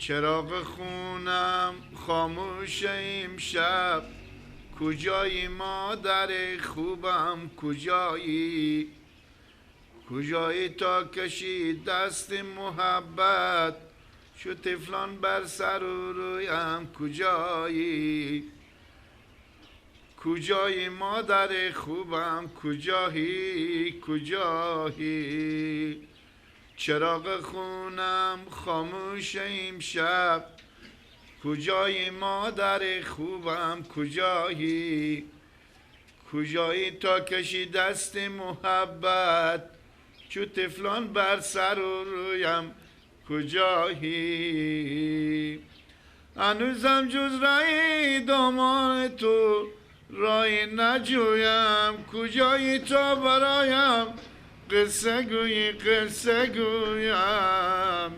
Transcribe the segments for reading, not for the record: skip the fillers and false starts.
چراغ خونم خاموش امشب، کجایی مادر خوبم کجایی؟ کجایی تا کشی دست محبت، شو طفلان بر سر و رویم کجایی؟ کجایی مادر خوبم کجایی؟ کجایی؟ چراغ خونم خاموش امشب، کجایی مادر خوبم کجایی؟ کجایی تا کشی دست محبت، چو طفلان بر سر و رویم کجایی؟ هنوزم جز رای دامان تو رای نجویم، کجایی تا برایم قصه گویی قصه گویم؟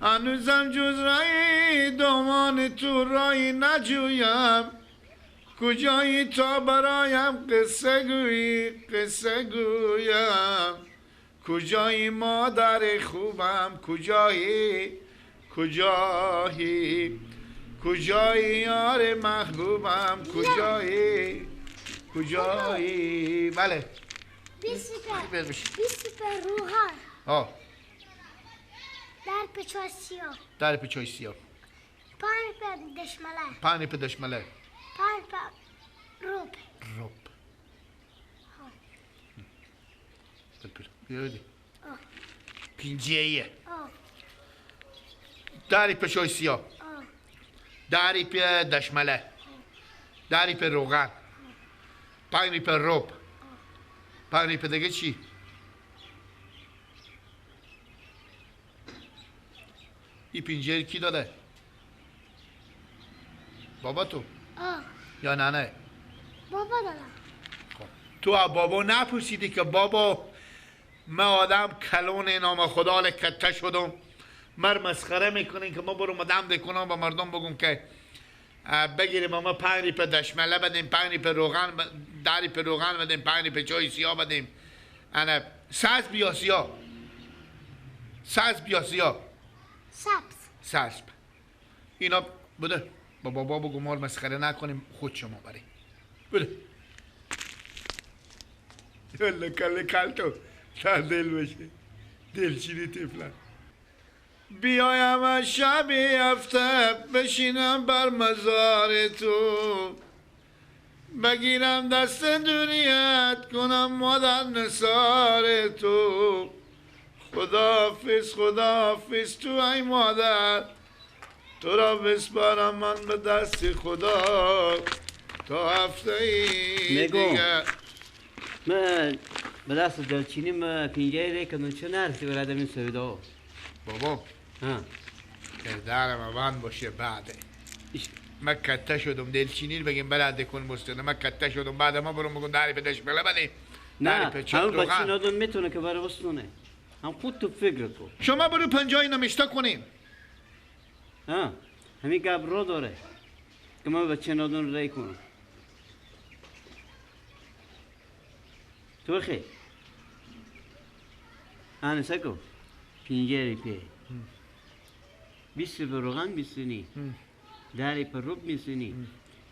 هنوزم جز رای دامان تو رای نجویم، کجایی تا برایم قصه گویی قصه گویم؟ کجایی مادر خوبم کجایی؟ کجایی؟ کجایی یار محبوبم کجایی؟ کجایی؟ بله. 20 پر روغن. آه. در پچای سیاه. در پچای سیاه. 5 پر دشمله. 5 پر دشمله. 5 پر روب. روب. بیادی. پینجیه. داری پچای سیاه. داری پر دشمله. داری پر روغن. 5 پر روب. 5 پر دیگه چی؟ این پینجر کی داده؟ بابا تو؟ یا ننه؟ بابا داده. خب تو از بابا نپرسیدی که بابا من آدم کلون نام خدا لکته شدم، مر مسخره میکنین که ما برو مدام دکنم با مردم بگم که بگیریم ما 5 پر دشمله بدیم، 5 پر روغن، 10 پر روغن بدیم، 5 پر چای سیاه بدیم. انا سبز یا سیاه؟ سبز یا سیاه؟ سبز. سبز. اینا بده با بابا بگو مال مسخره نکنیم، خود شما بریم. بده. یالا کله کل تو تا دل بشه دلچینی طفلم. بیایم از شب هفته بشینم بر مزار تو، بگیرم دست دنیت کنم مادر نثار تو. خداحافظ خداحافظ تو ای مادر، تو را بسپارم من به دست خدا تا هفته ای دیگر. من به دست دلچینی من پینجه ری کردم چه نرسی برادم این سویدا. بابا کردارم من باشه بعده من کته شدم دلچینی رو بگیم بلده کن مستنه. من کته شدم بعد ما برم بگم داری به دشمله بدیم. نه همون بچه نادم میتونه که برای وستونه هم خود تو فکر کن. شما برو 50 نمشته کنیم. ها همین گب رو داره که من بچه نادون رای کنم. تو خی آن سکو پینجری پی 20 پر روغن میسونی، 10 پر روب میسونی،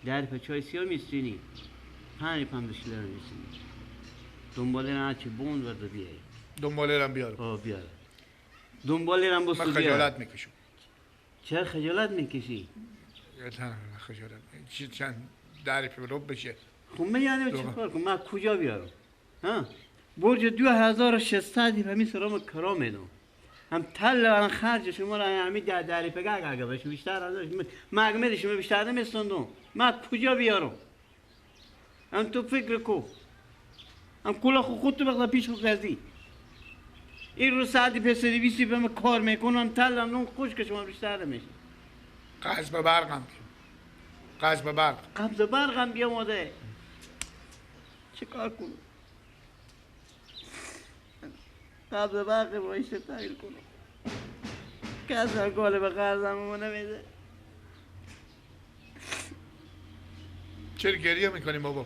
10 پر چای سیاه میسونی، 5 پر دشمله میسونی. دنبال نه چه بوند ورده بیاری. دنباله رم بیارم. آه بیارم. دنباله رم بسو بیارم. من خجالت میکشم. چرا خجالت میکشی؟ نه خجالت چند 10 پر روب بشه. خب من یعنی چه کار کنم؟ من کجا بیارم؟ ها؟ برج 2600 همین سرام کرا میدم. هم تل هم خرج شما را همین 10 پگه اگه باشه بیشتر ازش من شما بیشتر نمیستندم. من کجا بیارم؟ هم تو فکر کو. هم کلا خود تو بخدا پیش خود کردی. این رو ساعتی پس 200 به من کار میکنم تل هم نون خوش که شما بیشتر نمیشه. قبض به برقم. قبض به برق. قبض برقم بیامده. چه کار کنم؟ قبض برق بایسته تغییر کنم. کس هم گاله به قرضم نمیده. چرا گریه میکنیم بابا؟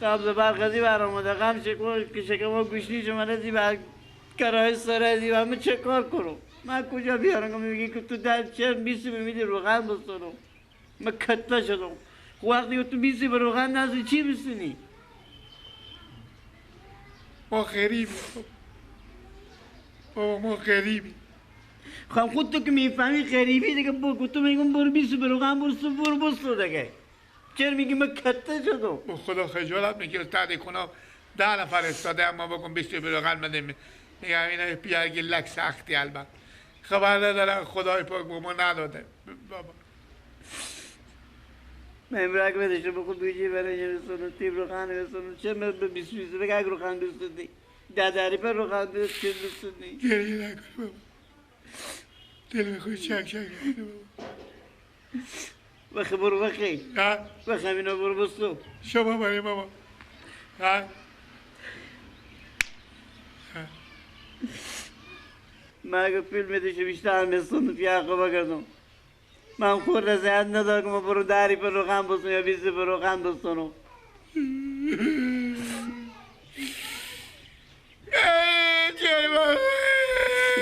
قبض برق ازی بر آمده، غم شکم که شکم ها گوشنی شما رزی بر کرای سر ازی و همه چه کار کنم؟ من کجا بیارم که میگی که تو در چه 20 میدی روغن بستونم. من کته شدم. خب وقتی تو 20 به روغن نزدی چی بستونی؟ ما غریبیم بابا، ما غریبیم. خب خود تو که میفهمی غریبی دیگه، بگو تو میگم برو 20 به روغن برو برو بستون دیگه. چرا میگی من کته شدم؟ با خدا خجالت میگیره تا کنم 10 نفر استاده اما بکن 20 به روغن بده. میگم اینا پیرگی لک سختی البته خبر ندارن خدای پاک با ما نداده بابا. من امرک بدشم بخود بیجی برای بسونم تیب روغن بسونم چه من به 20 بگه اگ روغن بسونی ددری پر روغن بسونی چه بسونی. گریه نکن بابا، دل بخوی چک چک نکنه بابا. وخی برو وخی وخی همینا برو بسون. شما برای بابا. من اگه فیلم میدیشم بیشتر میستونم پیاقه بگردم. من خود رضایت ندارم که ما برو دری پر روغن بسونم یا 20 پر روغن بسونم.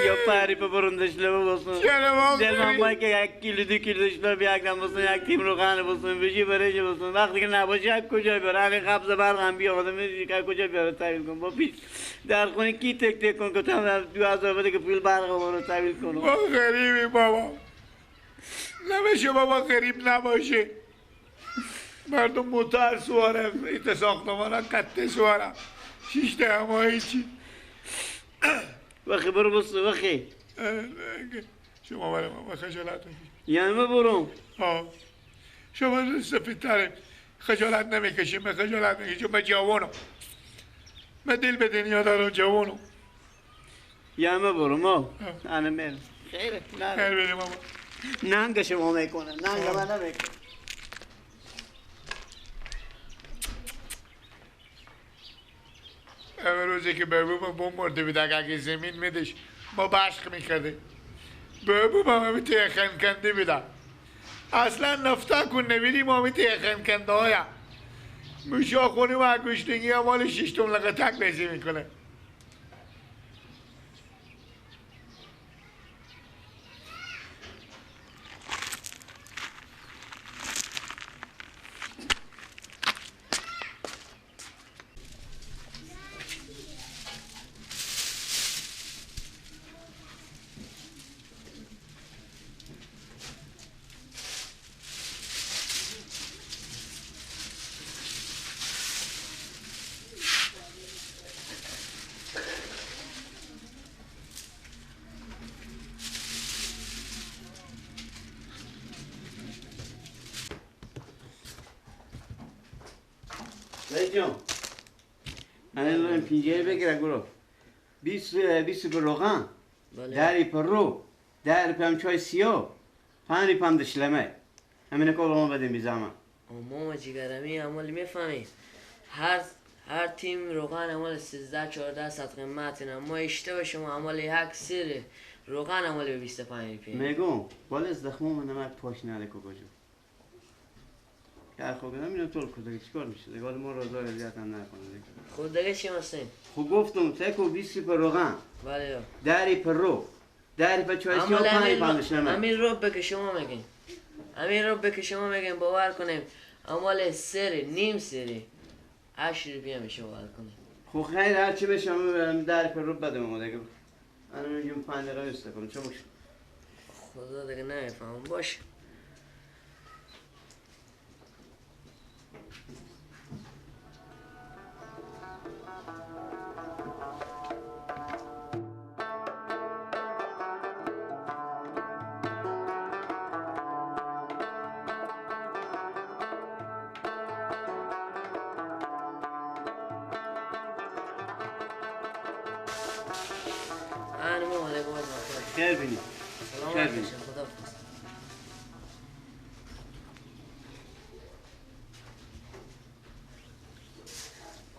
یا پری پر برون دشلمه بسونم. دل من باید که 1 کیلو 2 کیلو دشلمه بیاگدم بسونم، 1 تیم روغن بسونم، بشی برنج بسونم. وقتی که نباشه یک کجا بیاره؟ همین قبض برق هم بیا آدم که کجا بیاره تحویل کن. با پیش در خونه کی تک تک کن که تا 2000 بده که پول برق رو تحویل کنم. ما غریبی بابا، نمیشه بابا غریب نباشه. مردم موتر سواره، ایت ساختمان ها کته سواره، 6 تا همه هیچی. وخی برو بسو وخی. شما برای ما خجالت میکشی. یعنی ما برم؟ شما سفیدتره خجالت نمیکشی، من خجالت میکشم. من جوانم، من دل به دنیا دارم، جوانم. یعنی ما برم؟ انا میرم. خیره خیر بده بابا. ننگ شما میکنه، ننگ من نمیکنه. روزی که بابا بوم مرده بود اگه زمین میدش ما بشق میکردیم. بابا ما میتی خنکنده بودم. اصلا نفتا کن نبیدی ما میتی خنکنده هایا موشا خونی و گوشتنگی ها مال 6 توم لقه تک بیزی میکنه. جان من دارم پینجره بگیرم گروه 20 پر روغن، 10 پر رو، 10 پم چای سیاه، 5 پم دشلمه. همینه که ما بدیم بی زمان. ماما جیگرمی عمال میفهمی هر تیم روغن عمال 13 14 صد قیمت نه ما اشتباه شما عمال یک سر روغن عمال به 25 روپیه. میگم ولی از دخمو من نمک پاش نره کجا. که خب نمیدونم طول کجا چیکار میشه دیگه. ما روزا اذیت هم نکنه دیگه. خود دیگه چی مثلا؟ خب گفتم سکو 20 پر روغن. بله. 10 پر رو، 10 پر چای سیاه، 5 پم دشلمه. همین رو به شما میگین. همین رو به شما میگم باور کنیم عمال سر نیم سری 8 روپیه میشه باور کنیم. خب خیر هرچی بشه من 10 پر رو بدم ما دیگه. انا میگم 5 دقیقه است کنم چه باشه. خدا دیگه نمیفهمم باشه. خیر بینی. سلام علیکم. خداحافظ.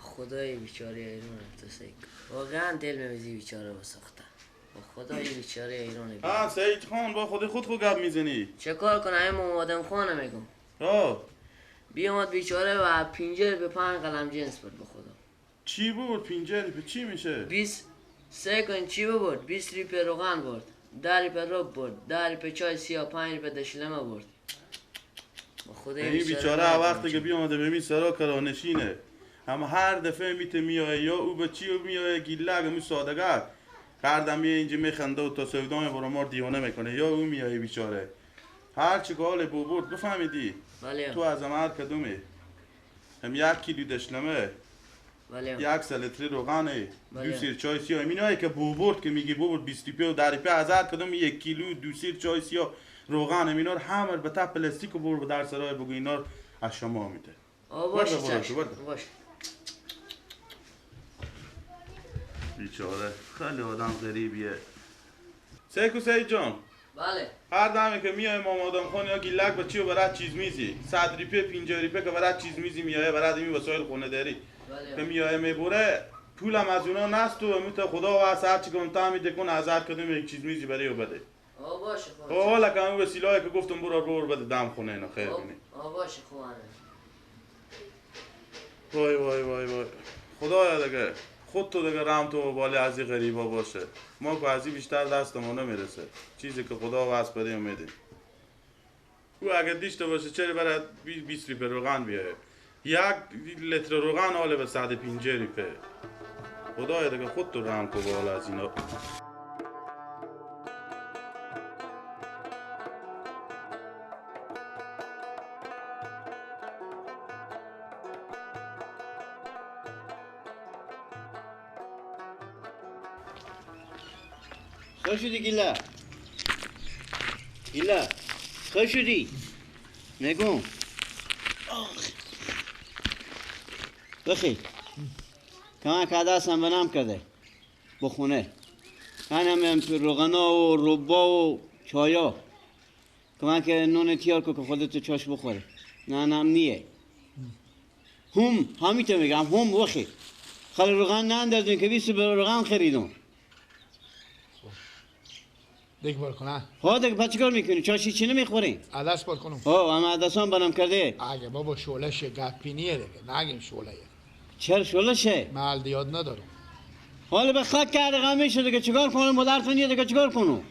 خدای بیچاره ایران تو سیک. واقعا دل می‌ریزی بیچاره وساخته. با خدای بیچاره ایران. آ سعید خان با خود خود خو گپ میزنی. چه کار کنم این آدم خانه میگم. آه بیامد بیچاره و پینجر به 5 قلم جنس بود به خدا. چی بود پینجر به چی میشه؟ 20 سه کن چی بود؟ 20 ریپه روغن برد. 10 روپه رب برد، 10 روپه چای سیاه، 5 روپه دشلمه برد. خدای این بیچاره وقتی که بیامده به می سرا کرانشینه، هم هر دفعه میته میایه یا او به چی میایه گیلگ می سادگه هر دم اینجا میخنده و تا سودای برو مار دیوانه میکنه، یا او میایه بیچاره هر چی که حال بو برد. بفهمیدی؟ بله. تو از هر کدومی هم 1 کیلو دشلمه، بله، 1 لیتر روغنه، بله. 2 سیر چای سیاه، اینایی که بو برد که میگی بو برد 20 روپیه و 10 روپیه، از هر کدوم 1 کیلو 2 سیر چای سیاه روغن اینا رو همه به تا پلاستیک برو به در سرای بگو اینا رو از شما میده. باشه باشه. بیچاره خیلی آدم غریبیه. سیکو سید جان. بله. هر دمی که میای امام آدم خان یا گیلک با چی و برات چیز میزی 100 روپیه 50 روپیه که برات چیز میزی میایه برات این وسایل خونه داری. بله. که میایه میبره پولم از اونا نست و میته خدا و از هر چی که میده کن از هر کدوم یک چیز میزی برای بده. باشه خب. حالا که اون وسیله‌ای که گفتم برو بده دم خونه اینا خیر بینی. باشه خوانه. وای وای وای وای خدایا دیگه خود تو دیگه رحم تو بالی از این غریبا باشه. ما که از این بیشتر دست ما نمیرسه. چیزی که خدا واسه بریم میده. او اگه دیشته باشه چرا برای 20 روپیه روغن بیاره؟ 1 لیتر روغن حالا به 150 روپیه. خدایا دیگه خود تو رحم کو بالا از اینا. خوش شدی گیلا؟ گیلا خوش شدی؟ نگو بخی کمان که دستم بنام کرده بخونه هم روغنا و ربا و چایا کمان که نون تیار که خودت چاش بخوره. نه نه نیه هم همیته میگم هم بخی خیلی روغن نندازیم که 20 روغن خریدم. دیگه بار کنه. ها دیگه پس چیکار میکنی؟ چاشی چی نمیخوری؟ عدس بار کنم. ها اما عدس هم بنام کرده. اگه بابا شعله شه گپینیه دیگه نگیم شعله. چرا شعله شه؟ من یاد ندارم. حالا به خاک کرده غمی شده که چیکار کنم؟ مدرتون نیه دیگه چیکار کنم؟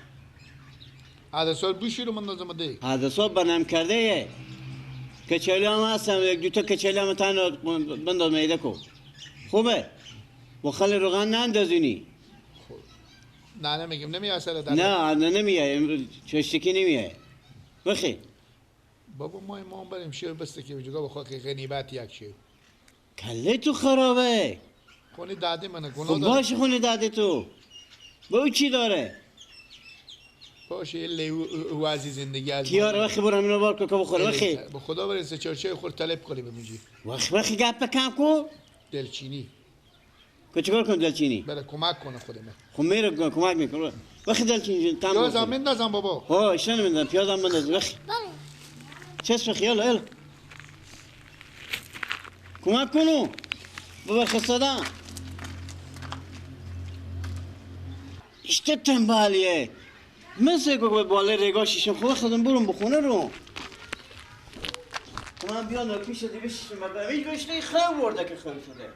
عدس ها بوشی رو مندازم دیگه. عدس ها بنام کرده. کچلی هم هستم یک دو تا کچلی هم تنها بنداز میده کو. خوبه؟ با خل روغن نندازینی. نه نمیگم نمیاد اثر در نه نه نمیاد چشتکی نمیاد. بخی بابا ما امام بریم شیر بسته که جدا بخواد که غنیبت یک شیر کله تو خرابه. خونه داده منه گناه داره. باشه خونه داده تو با او چی داره؟ باشه لیو وازی زندگی از کیاره وقتی برم اینو بار که بخوره وقتی به خدا برای سه چهار چای خور طلب کنی بمونجی وقتی وقتی گپ کم کو دلچینی که چیکار کنم دلچینی؟ بله کمک کنه خود من. خب میره کمک میکنه. وقتی دلچینی تام. پیاز مندازم بابا. ها اشتن مندازم پیاز هم مندازم وقتی. بله. چسب خیال ال. کمک کنو. بابا خستادم. اشته تنبالیه. مثل که بالا رگا شیشم خب خودم برم بخونه رو. من بیان پیش دیگه شیشم بعد این گوشته خیلی ورده که خیلی شده.